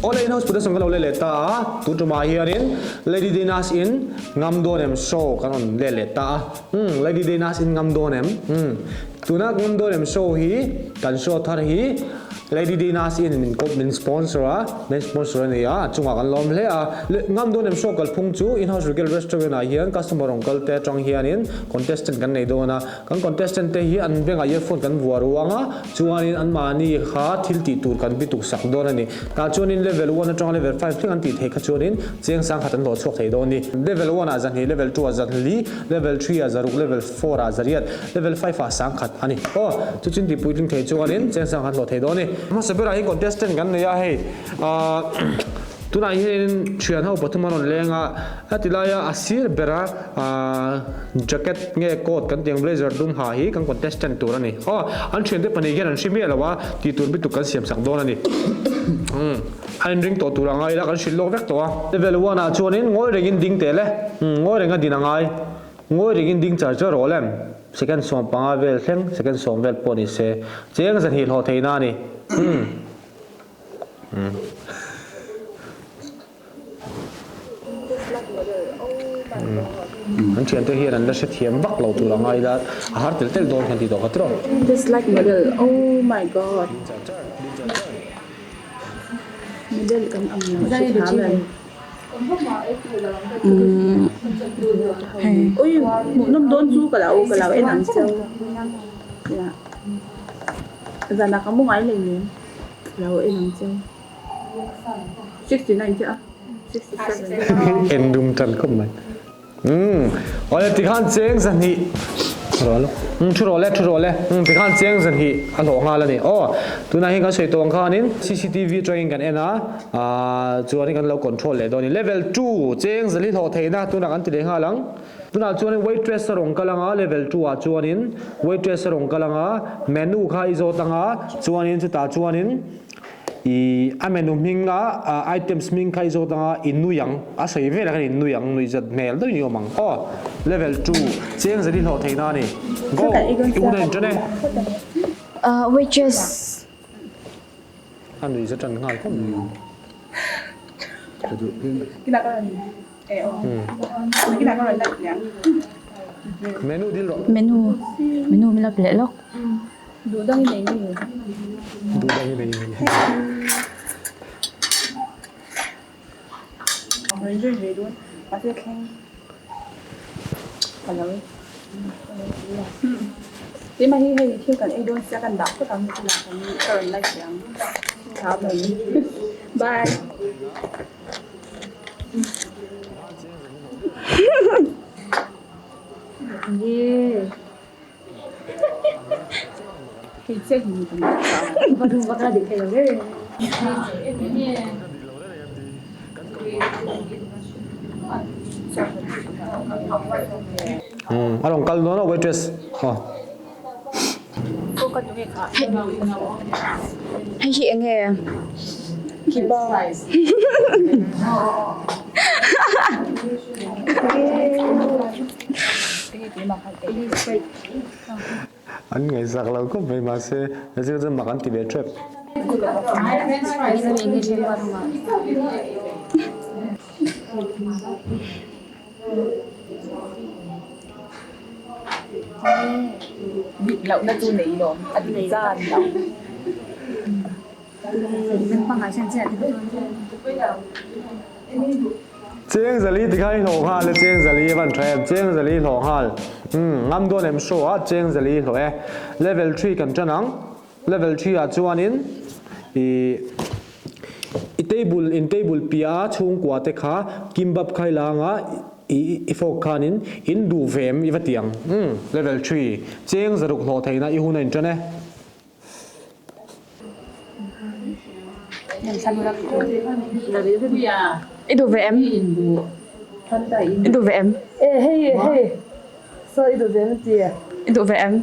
Awle in house production kan lo let leh ta a, tun tumah hianin Lady Dinas in ngam dawn em show kan rawn let leh ta a. Umm Lady Dinas in ngam dawn em? Umm tuna ngam dawn em show hi kan show thar hi Lady Dinas in min kawp min sponsor a, main sponsor a ni a, a chungah kan lawm hle a. Ngam dawn em show kalphung chu in house Regal Restaurant ah hian customer rawn kal te atang hianin contestant kan nei dawn a. Kan contestant te hi an bengah earphone kan vuah ruang a, chuanin anmahni kha thil tih tur kan bituk sak dawn a ni. Tah chuanin level one atanga level five thleng an tih theih kha chuanin cheng sangkhat an hlawh chhuak thei dawn a ni. Level one ah zahnih, level two ah zahli, level three ah zaruk, level four ah zariat, level five ah sangkhat a ni. Aw, chu chin tih puitling thei chuanin cheng sangkhat hlawh thei dawn a ni. Hmasa berah hian contestant kan nei a hei, ahh. Tunah hianin thian ho pathum an rawn leng a, a ti laia a sir bera jacket nge coat kan tih ang blazer dum ha hi kan contestant tur a ni. Aw, an thiante pahnih hian an hri miah lo a, tih tur bituk kan siam sak dawn a ni. Umm, a inring tawh tur a ngai ila kan hrilh lawk vek tawh a. Level one ah chuanin ngawi rengin ding teh le, umm ngawi renga din a ngai. Ngawi rengin ding char char rawh lem, second 15 vel thleng second 10 vel pawh ni se, cheng zahnih hlawh theihna a ni. Umm. An thiante hian an la hrethiam vak lo tur a ngai la, a har tel tel dawn kan ti tawh kha tiraw. Dislike model oh my god model kan ang lo hrethiam em ui hmuhnawm dawn chu ka lo ka lo en ang cheu zanah ka mu ngai lei nen. Lo en ang cheu. 69 chiah a. 67. En dum tan khawp mai. Umm awle tikhan cheng zahnih rawh lo. Umm thu rawh le thu rawh le. Umm tikhan cheng zahnih a hlawh nghal a ni. Aw tunah hian kan sawi tawh ang khanin CCTV atangin kan en a ah chuanin kan lo control leh dawn a ni. Level 2 cheng zali hlawh theihna tunah kan ti leh nghal ang. Tunah chuanin waitress a rawn kal anga level 2 ah chuanin waitress a rawn kal anga menu kha i zawt anga chuanin chutah chuanin i a menu hming a items hming kha i zawt anga i nui ang a sawi velah khan i nui ang nuih zat hmel deuhin i awm ang aw level 2 cheng zet i hlawh theihna a ni go i hun a inṭan e. Waitress. A nuih zat ṭan nghal khawp mai. Menu dil rawh. Menu menu min lo pe leh lawk. Duh dang i nei mi. Duh dang i nei mi. Bye. A rawn kal dawn a waitress aw. Hei hi eng nge? An ngaihsak lo khawp mai mahse hei chu mak an ti ve tep. Dik lohna chu nei lawm a dik zan lo. Cheng zali tikha i hlawh nghal e cheng zali a van tha em cheng zali i hlawh nghal umm ngam dawn em show a cheng zali i hlawh e level 3 kan tan ang level 3 ah chuanin i i table in table piah a chhungkua te kha kimbap kha i la anga i i fork khanin in duh ve em i va ti ang umm level 3 cheng zaruk hlawh theihna i hun a intan e. I duh ve em? I duh ve em? I duh ve em?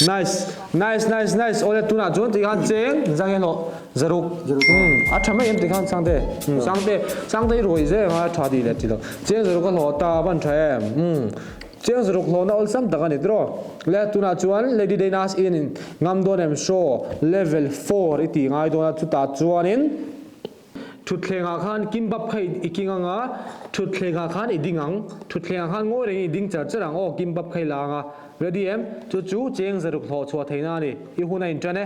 Nice nice nice nice awle tunah chuan tikhan cheng zang hian hlawh zaruk a tha mai em tikhan sangte sangte sangte i ruai zel anga tha tih leh tilo cheng zaruk a hlawh ta a van tha em cheng zaruk hlawhna awlsam tak a ni tiraw le tunah chuan lady daynas in ngam dawn em show level 4 i tih ngai dawn a chutah chuanin Thutthlengah khan kimbap kha i king ang a, thutthlengah khan i ding ang. Thutthlengah khan ngawi rengin i ding char char ang aw, kimbap kha i la ang a. Ready em? Chu chu cheng zaruk hlawh chhuah theihna a ni. I hun a inṭan e.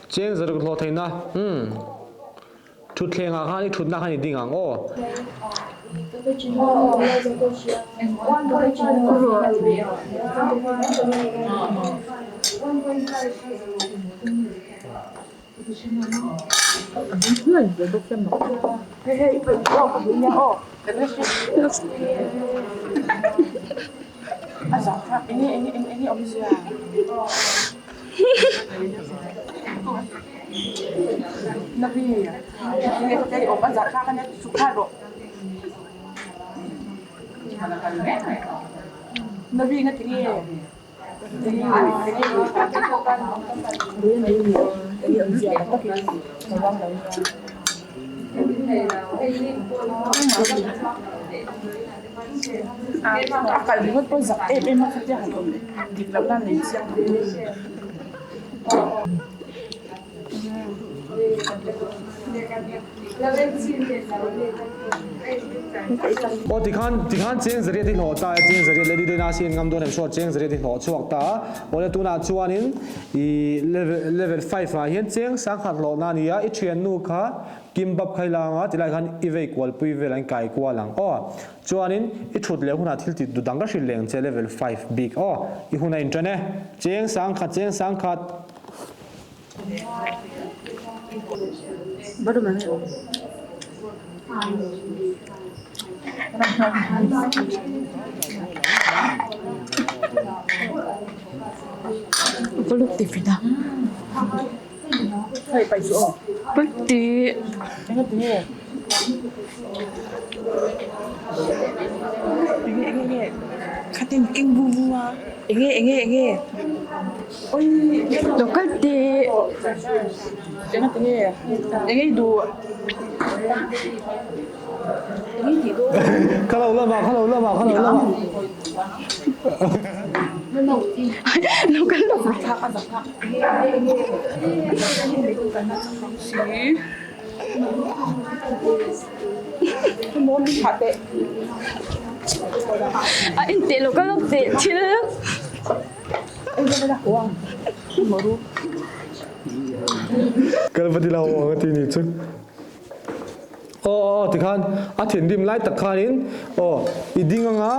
Cheng zaruk hlawh theihna, umm. Thutthlengah khan i thutna khan i ding ang aw. Aw tikhan tikhan cheng zariat i hlawh ta e cheng zariat lady dena sin ngam dawn em saw cheng zariat i hlawh chhuak ta a awle tunah chuanin i level level 5 ah hian cheng sangkhat hlawhna a ni a i thiannu kha kimbap kha i la anga tilai khan i vei kual pui vel an kai kual ang aw chuanin i thut leh hunah thil tih dang ka hrilh leh ang che level 5 bik aw i hun a intan e cheng sangkhat cheng sangkhat. Ka lo lamah ka lo lamah ka lo lamah. A in teh lo ka lo teh thil. Kal va ti lo ang a ti ni chu. Aw aw tikhan a thinrim lai tak khanin aw i ding anga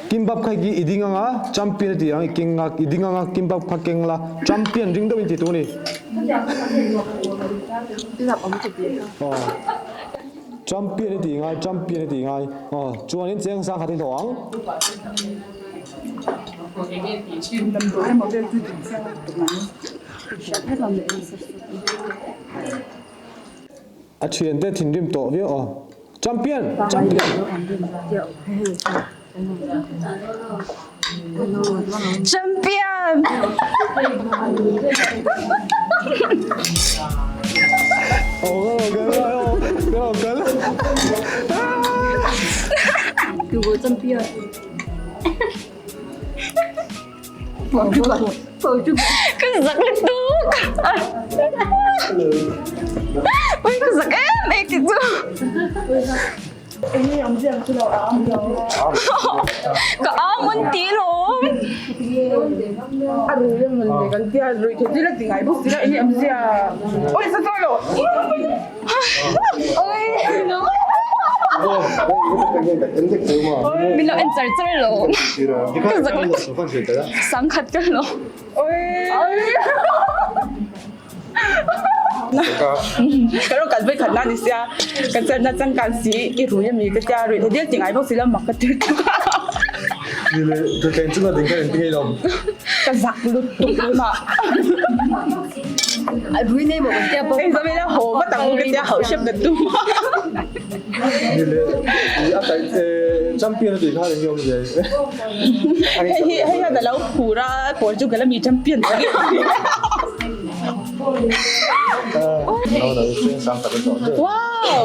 kimbap kha i ding anga champion a ti ang i keng a i ding anga kimbap kha keng la champion ring deuhin ti tur a ni. Aw champion i tih ngai champion i tih ngai aw chuanin cheng sang khat i hlawh ang. A thiante thinrim tawh viau aw. Champion! Champion! Champion! Ka zak lutuk. Ui ka zak em em ti chu. Ka am an ti lawm. Min lo en char char lo. Ka zak lutuk. Sangkhat ka lo. Ka rawn kal vawi khat na ni sia, ka chelhna changkan si i rui ami ka tia ruih thei dil ti ngai bawk si lo mak ka ti tuk a. Ni le thutthleng chunga ding khan engtin nge i lawm? Ka zak lutuk tunah. A rui nei maw ka tia bawk. Hei zawm ila haw vat ang u ka tia hauh hrep ka tum a. Ni le i a kaih champion a tih khan eng nge awm zel? Hei hi hei hian a lo phur a Portugal ami champion tak i ni. Wow!